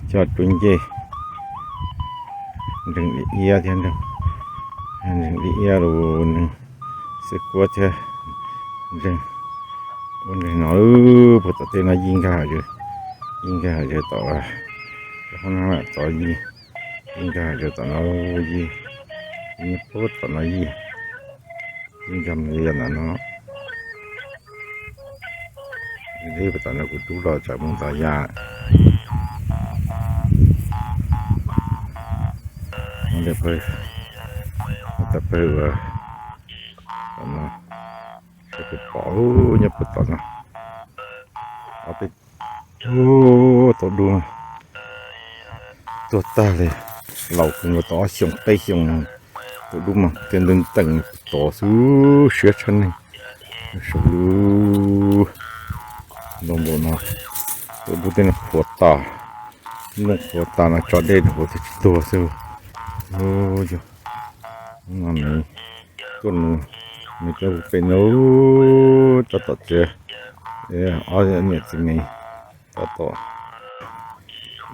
coj rub ncej, nreeg li iab thiab nreeg, nreeg li iab los nreeg xwb kuab thiab nreeg, ua nreeg no puag tom tej no yij nkag, yij nkag tom, tom no yij, yij nkag tom no, yij, yij puag tom no yij, yij nkag mus li ntawm no. Puag tom no kuv rub los tsam mus tod yam. Pawg, pawg uas tom no, pom nyob puag tom no, ob peb tug tau dub tuag tag li, laus kawg nkaus tau ob xyoos peb xyoos no, tau dub mas tias ntees ntees tod xwb, siab tshaj neeg. Saum lub npoo npoo no, tau dub tej no qhuav tas, nplooj qhuav tas no tso dej rau hauv thiaj tsis tuag xwb. Yog no nws tuaj nws, nws tuaj pem no, tab tom txiav ob niam txiv me, tab tom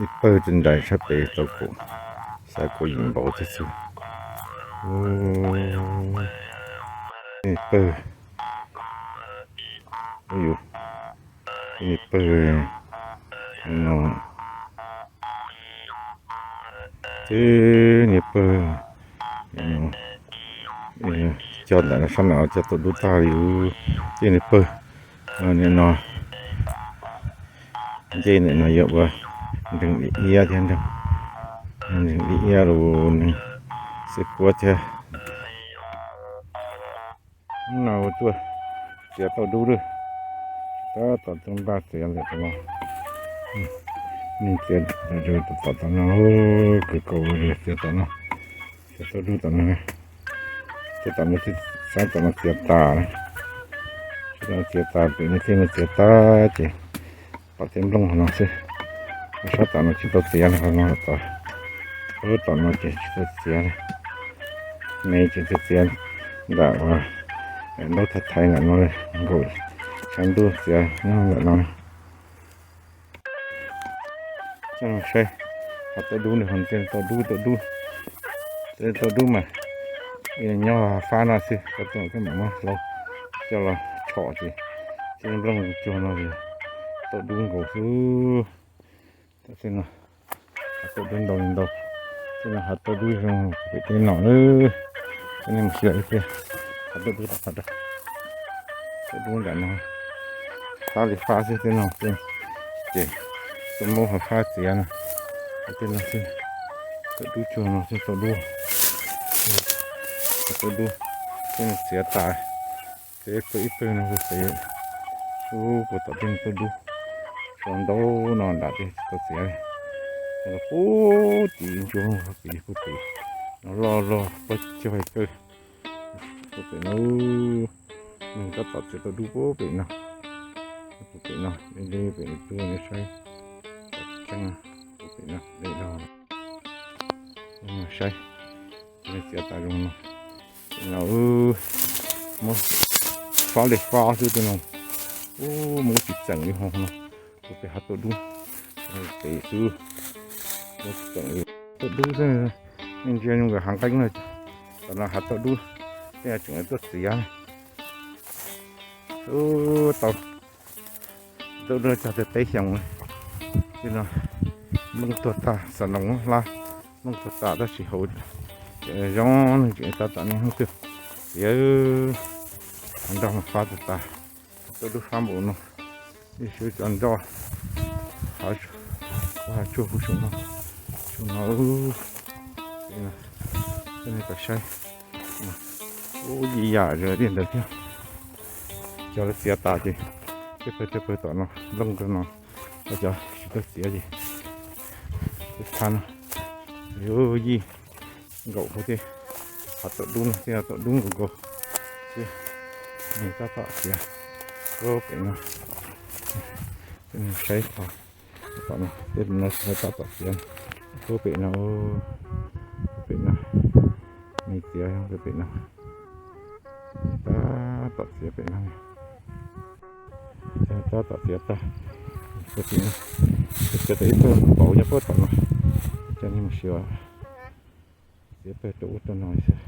ib pawg tsis nrais sab pem tau kaum xya kaum yim npaum thiab xwb. Ib pawg, ib pawg no, tib niag pawg cog ntawm no sab nram no cog tau dub tag li, tib niag pawg no, ncej ntawm no yog ua nreeg li iab thiab nreeg, nreeg li iab los nws xwb kuab thiab. Hnub no tuaj txiav tau dub lawm, tab tom tuaj npaj txiav ntawm no, nws txiav tom tom no, kawg kaus txiav tom no, txiav tau dub tom no, txiav tom no, sab tom no txiav tas, sab tom no txiav tas, pem no thiaj no txiav tas ces pom tej nplooj no xwb. Sab tom no tsis tau txiav li, qhov no tom, tom no ces tsis tau txiav li. Me ces txiav txiav nram uas ntaub thaiv thaiv ntawm no, nkaum tshav ntuj txiav nyob ntawm no. Saib, ho tau dub nws ho tau dub, tau dub, tau dub mas nyob fab no xwb, koj tau koj mam muab hlau coj los tshom ces tej nplooj cuag no tau dub nkaus xwb. Tam sim no hav tauj dub ntau li ntau, tej no hav tauj dub zoo pem tej no lawm. Tej nej mus xyuas ib pliag, hav tauj dub tom qab, tauj dub nram no, fab li fab xwb tej no, ces tuaj muab hav fab txiav no, tej no xwb, tauj dub cuag no xwb tauj dub, tauj dub, tej no txiav tas, txiav ib pawg ib pawg no xwb, ub puag tom tej tauj dub, tau ntau no nram tej tsis tau txiav li, los puag tim ntsuag puag tim puag tim no loj loj puag cog ib pawg puag pem no, nws tab tom txiav tauj dub puag pem no, puag pem no, deb deb pem no tuaj saib, tseeb puag pem no deb dog. Saib, txiav tas zoo no, no muab fab li fab xwb tej no, ub muab tsis txeem li ho no, puag pem hav tauj dub, pem xwb, muab tsis txeem li tauj dub xwb, nej ntsia zoo nkawd hav nqeeb no, tam no hav tauj dub, tej no tseem tuaj txiav. Ub tau, tauj dub cog tau peb xyoos, tej no nplooj tuag tag, xav noos hlab, nplooj tuag tas tab sis hauv zoo neeg tseem tab tom niaj hnub twg txiav, hav nroj mas fab tag tas, tauj dub fab npaum no, ib sub cov nroj, hav tsuag kuv saum no, saum no, tej no, tej no kom saib, ub yim yam zoo li ntawd thiab. Cov lawv txiav tas ces tej pawg tej pawg tom no nplooj rau no, cov tsis tau txiav ces tej thab no, yim nkaum hauv tej hav tauj dub no thiab, tauj dub nkaus nkaus xwb. Nws tab tom txiav puag pem no, saib tod, tom no tej no tab tom txiav puag pem no, puag pem no, nws txiav puag pem no, tab tom txiav pem no, tab tom txiav tag, Txiav tau ib pawg npauv nyob puag tom no, coj nej mus saib. Txiav pawg rau ub rau no xwb.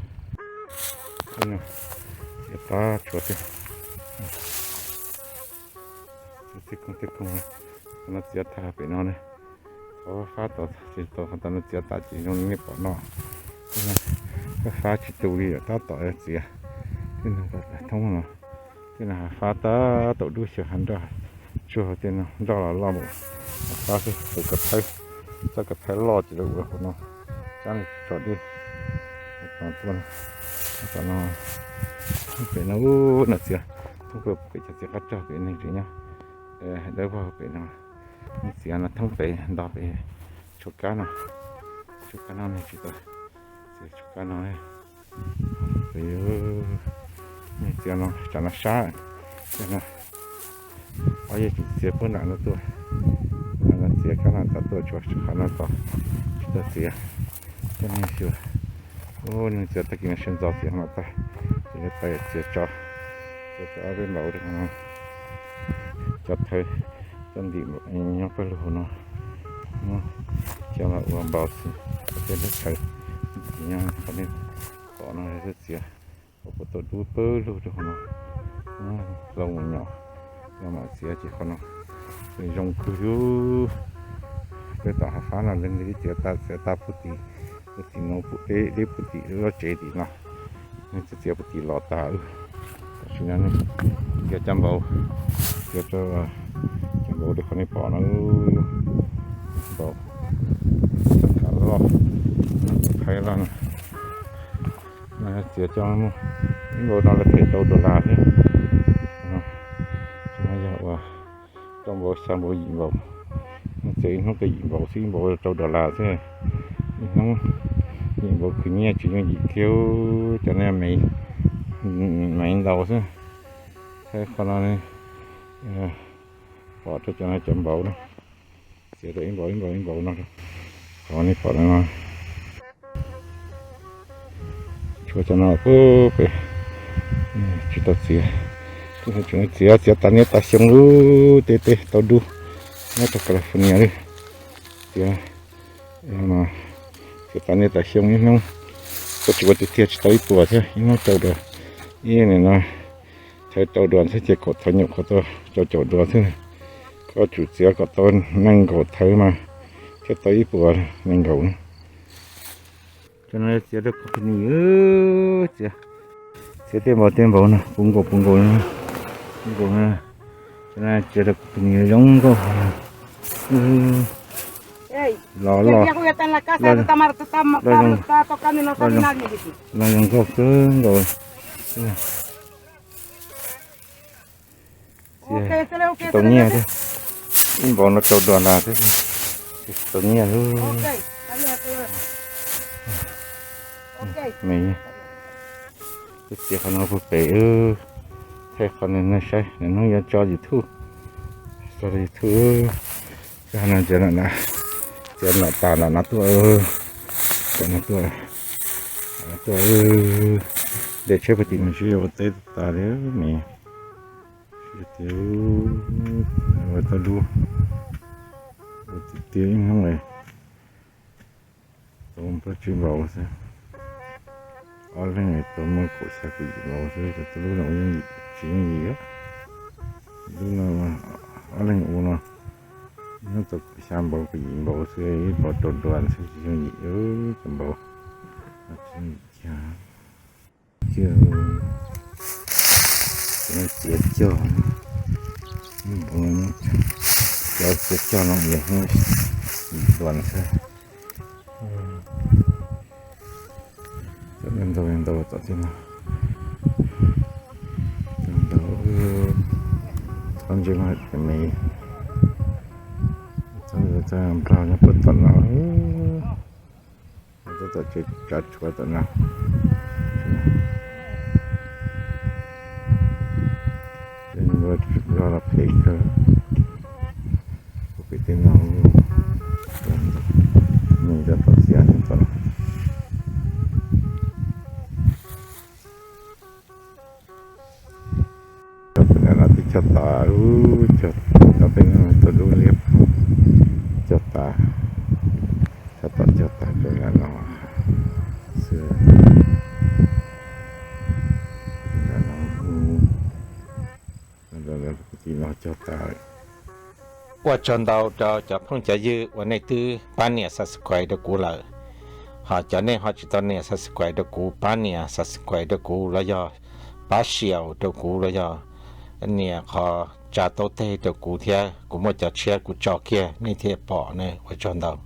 Txiav tab tshuav tiag. Txiav tej koog tej koog, qhov no txiav tag pem no na. Qhov fab tod tsis tau, qhov tod no txiav tas ces zoo li nej pom no. Fab tsis tu li, tab tom txiav tej no kom thoob no. Tej no fab tab tom dub xyaw, hav nroj tsuag tej no, nroj los loj npaum fab xwb. Tus ko thawb, txoj ko thawb loj ces lawv ua hauv no, tsab tso dej. Tom tuaj, tom no, pem no, no txiav thoob pem cov txiav qab rog pem neeg tseem nyob dawb vog pem no. Neeg txiav no thoob pem nto pem tshuav kab no, tshuav kab no neeg tsis tau txiav, tshuav kab no. Pem neeg txiav no tsam no sab, ob yawg tseem txiav puag nram no tuaj. No txiav kab no tas tuaj, tshuav qhov no tod tsis tau txiav. Coj nej xyuas, neeg txiav tag kis no sawv ntxov txiav no tag, ces yuav tau txiav tso, txiav tso ob peb npaus rau no. Cov thawv txoj ntim nyob pawg lug hauv no, coj los ua npaus xwb. Tej thawv ntim nyob qhov nej pom no yog txiav, pom puas tau dub pawg lug rau hauv no. Hlau mus nyom, yog mam txiav ces qhov no zoo kawg li. Peb tom hav fab no leej twg txiav tas, txiav tas puag tim, puag tim no, puag tim, deb puag tim lub tsev tim no. Txiav puag tim los tas. Tam sim no txiav cov npaus, txiav cov npaus rau qhov nej pom no, npaus, txoj kav loj, thaib loj no. Txiav cov, ib npaus no lawv them rau dollar thiab. Yog ua rau npaus xya npaus yim npaus, txiav ib hnub tau yim npaus xwb, ib npaus rau dollar xwb. Ib hnub yim npaus khwv nyiaj tsis yooj yim kiag, cov no me ntau xwb. Thaib qhov no pom rau cov no cov npaus na, txiav rau ib npaus ib npaus ib npaus no, qhov nej pom no. Tshuav cov no puag pem tsis tau txiav, tseem txiav, txiav tas niaj tas xyoo lub tej teb tau dub nyob rau California li. Txiav, txiav tas niaj tas xyoo ib hnub, koj tsis ua tiag tiag tsis tau ib puas thiab, ib hnub rau dua, ib nim no thawv rau dua xwb ces kaum thawv nyuam qhuav tau rau caum dua xwb. Koj tsum txiav kom tau nees nkaum thawv mas thiaj tau ib puas nees nkaum na. Cov no txiav rau company, txiav, txiav tej npaus tej npaus no puv nkaus puv nkaus no, puv nkaus no. Cov no txiav rau company zoo nkauj, los loj, los zoo nkauj kawg nkaus. Tsis tau nyiaj thiab, ib npaus no rau dollar thiab, tsis tau nyiaj li. Me, twb txiav qhov no puag pem, thaij qhov no saib, hnub yuav tso YouTube, tso YouTube. Koj no txiav, txiav no tas no tuaj, tuaj, tuaj, dej tsheb puag tim no tsis ua teb tas li me. Tias ua tau dub, ua tiag tiag ib hnub tau plaub tsib npaus xwb. Ob leeg tau muaj kaum xya kaum yim npaus xwb, tau lub no ua yooj yim tsis yooj yim. Lub no ob leeg ua no hnub tau kaum xya npaus kaum yim npaus xwb, ib npaus rau dua xwb tsis yooj yim, cov npaus tsis yooj yim kiag. Txiav cog, cov txiav cog no yog hnub yim dua xwb. Cov ntau ntau tom tij no, ntau, txhob ntsia mas cov me, txhob nplog nyob puag tom no. Tab tom tsav tshuav tom no, nplog los phem kawg. Kuv pem tej no, nws cov tom txias tom no. Cov pem no twb cog tas, cog pem no tau dub liab Tab tom cog tag rau nram no xwb. Nram no, tim no cog tag. Ua tsaug ntau rau cov phooj cov ywg uas nej twb pab nias subscribe rau kuv lawm. Ho cov nej ho tsis tau nias subscribe rau kuv, pab nias subscribe rau kuv los yog pab share rau kuv los yog nias qhov tsa taub teg rau kuv thiab, kuv muaj cov tshiab kuv tso kiag nej thiaj pom ne. Ua tsaug ntau.